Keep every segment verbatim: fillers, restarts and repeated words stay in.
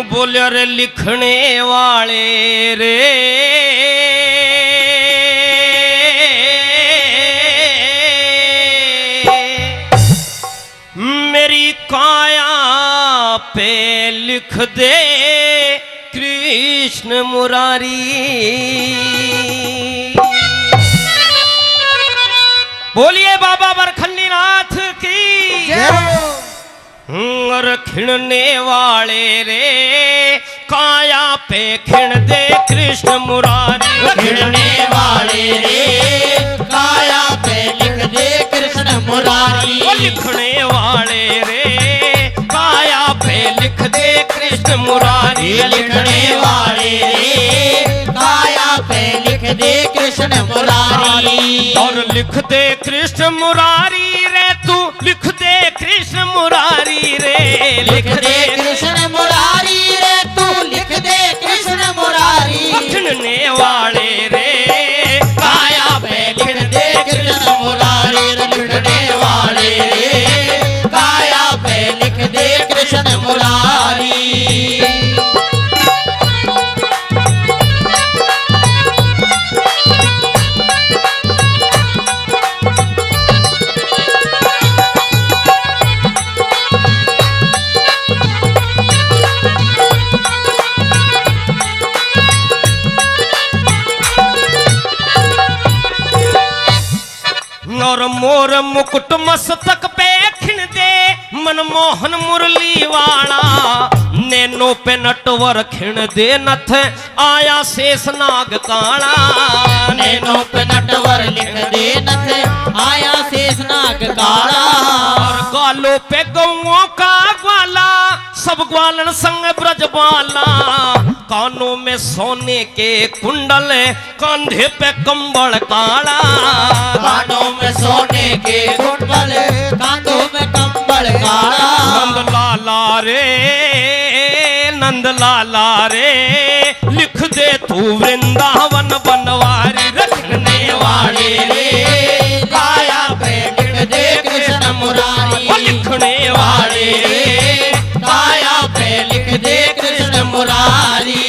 बोलिया रे लिखने वाले रे, मेरी काया पे लिख दे कृष्ण मुरारी। बोलिए बाबा बरखंडी नाथ की। जय हो। हम्म, और खिणने वाले रे, काया पे खिण दे कृष्ण मुरारी। खिणने वाले रे, काया पे लिख दे कृष्ण मुरारी। ओ लिखने वाले रे, काया पे लिख दे कृष्ण मुरारी। लिखने वाले रे, काया पे लिख दे कृष्ण मुरारी। और लिख दे कृष्ण मुरारी रे, तू लिख दे कृष्ण मुरारी रे, लिख दे कृष्ण मुरारी रे, तू लिख दे कृष्ण मुरारी। लिखने वाले रे, काया पे लिख दे कृष्ण मुरारी रे, लिखने वाले रे, काया पे लिख दे कृष्ण मुरारी। और मोर मुकुट मस्तक पे खिण दे, मनमोहन मुरली वाला। नैनों पे नटवर खिण दे नथ, आया शेष नाग काला। नैनों पे नटवर लिख दे नथ, आया शेष नाग काला। और गालों पे गऊओं का ग्वाला, सब ग्वालन संग ब्रजबाला। कानों में सोने के कुंडल, कांधे पे कंबल काला। कानों में सोने के कुंडल, कांधों में कंबल काला। नंद लाला रे, नंद लाला रे, लिख दे तू वृंदावन बनवारी। लिखने वाले रे, काया पे लिख दे कृष्ण मुरारी। ओ लिखने वाले रे, काया पे लिख दे कृष्ण मुरारी।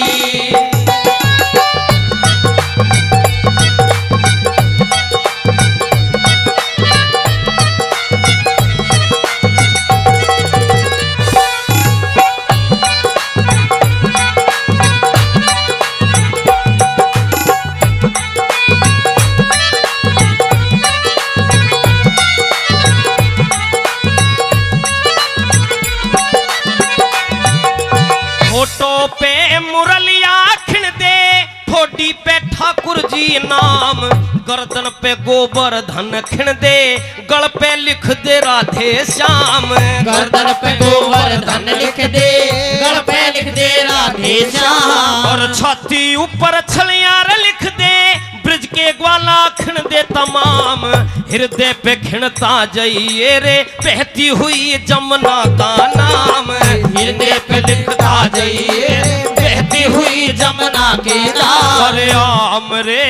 फोटो पे मुरलिया खिण दे, ठोडी पे ठाकुर जी नाम, गर्दन पे गोवर्धन खिण दे, गल पे लिख दे राधे श्याम। गर्दन पे गोवर्धन लिख दे, गल पे लिख दे राधे श्याम। और छाती ऊपर छलियार लिख दे, ब्रज के ग्वाला खिण दे तमाम। हृदय पे खिणता जाइए रे, बहती हुई जमुना का नाम। हृदय पे लिखता जाइए, बहती हुई जमुना के नाम। अरे आम रे,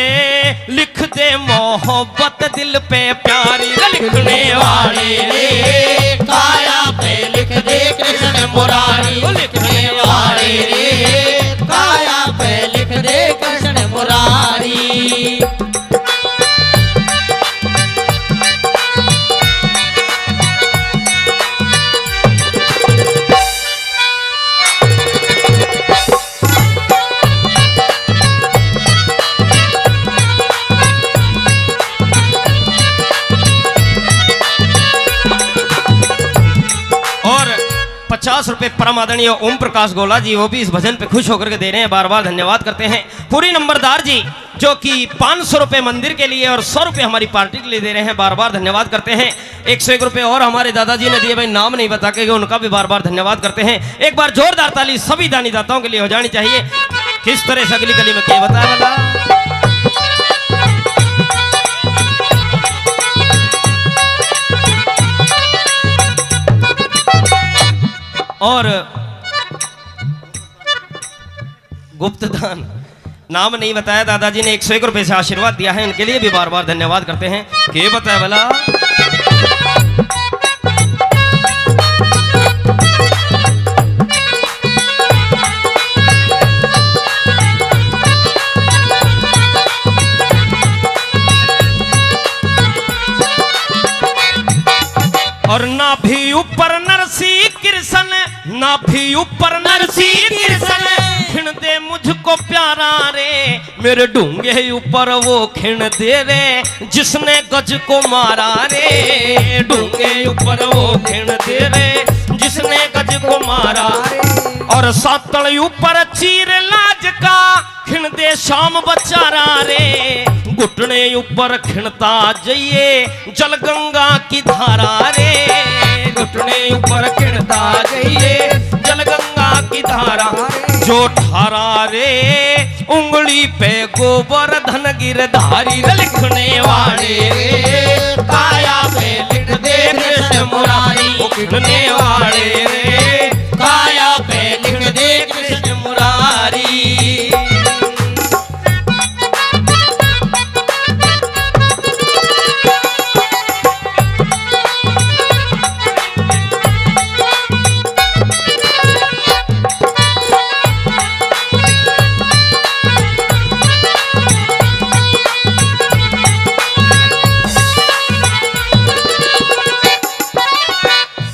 लिख दे मोहब्बत दिल पे प्यारी। लिखने वाले रे, काया पे लिख दे कृष्ण मुरारी। लिखने वाले रे, काया पे लिख दे कृष्ण मुरारी। और पचास रुपए परम आदरणीय ओम प्रकाश गोला जी, वो भी इस भजन पे खुश होकर के दे रहे हैं, बार बार धन्यवाद करते हैं। पूरी नंबरदार जी जो कि पाँच सौ रुपए मंदिर के लिए और सौ रुपए हमारी पार्टी के लिए दे रहे हैं, बार बार धन्यवाद करते हैं। एक सौ एक रुपए और हमारे दादाजी ने दिए, भाई नाम नहीं बता के, उनका भी बार बार धन्यवाद करते हैं। एक बार जोरदार ताली सभी दानी दाताओं के लिए हो जानी चाहिए। किस तरह से अगली कली में क्या बताया वाला। और गुप्त दान, नाम नहीं बताया, दादाजी ने एक सौ एक रुपए से आशीर्वाद दिया है, इनके लिए भी बार बार धन्यवाद करते हैं। के बताया भला। नाभि ऊपर नरसी कृष्ण, खिण दे मुझको प्यारा रे। मेरे ढूंगे ऊपर वो खिण दे रे, जिसने गज को मारा रे। ढूंगे ऊपर वो खिण दे रे, जिसने गज को मारा रे। और सातल ऊपर चीर लाज का, खिण दे श्याम बचारा रे। घुटने ऊपर खिणता जइए, जल गंगा की धारा रे। घुटने ऊपर खिणता जइए, जल गंगा की धारा। जो ठारा रे उंगली पे गोवर्धन गिरधारी रे। लिखने वाले रे, काया पे लिख दे कृष्ण मुरारी। लिखने वाले रे, काया पे लिख दे कृष्ण मुरारी।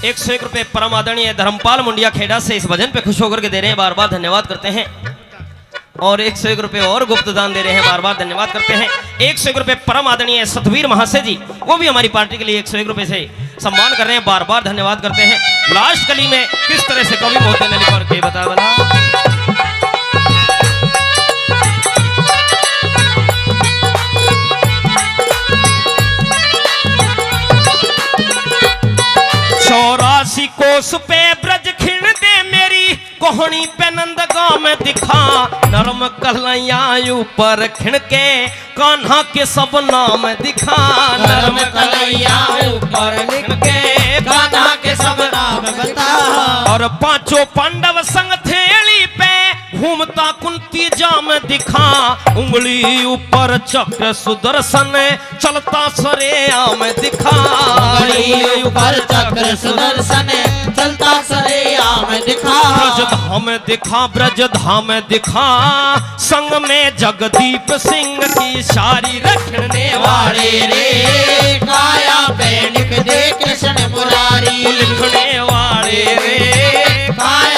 एक सौ एक रुपए परम आदरणीय धर्मपाल मुंडिया खेड़ा से इस भजन पे खुश होकर के दे रहे हैं, बार बार धन्यवाद करते हैं। और एक सौ एक रुपए और गुप्त दान दे रहे हैं, बार बार धन्यवाद करते हैं। एक सौ एक रुपए परम आदरणीय सतवीर महाशय जी, वो भी हमारी पार्टी के लिए एक सौ एक रुपए से सम्मान कर रहे हैं, बार बार धन्यवाद करते हैं। लास्ट कली में किस तरह से कवि महोदय ने लिखा और के बताया भला? चौरासी कोस पे ब्रज खिण दे मेरी, कोहनी पे नंद गाम दिखा। नरम कलैया ऊपर खिण के, कान्हा के सब नाम दिखा। नरम कलैया ऊपर खिण के, कान्हा के सब नाम बता। और पांचों पांडव संग थेली पे, घूमता कुंती जाम दिखा। उंगली ऊपर चक्र सुदर्शन, चलता सरेआम दिखा। उंगली ऊपर चक्र सुदर्शन, चलता सरेआम दिखा। ब्रज धाम दिखा, ब्रज धाम दिखा, संग में जगदीप सिंह की सारी। रखने वाले रे, काया पे लिख दे कृष्ण मुरारी। लिखने वाले रे, काया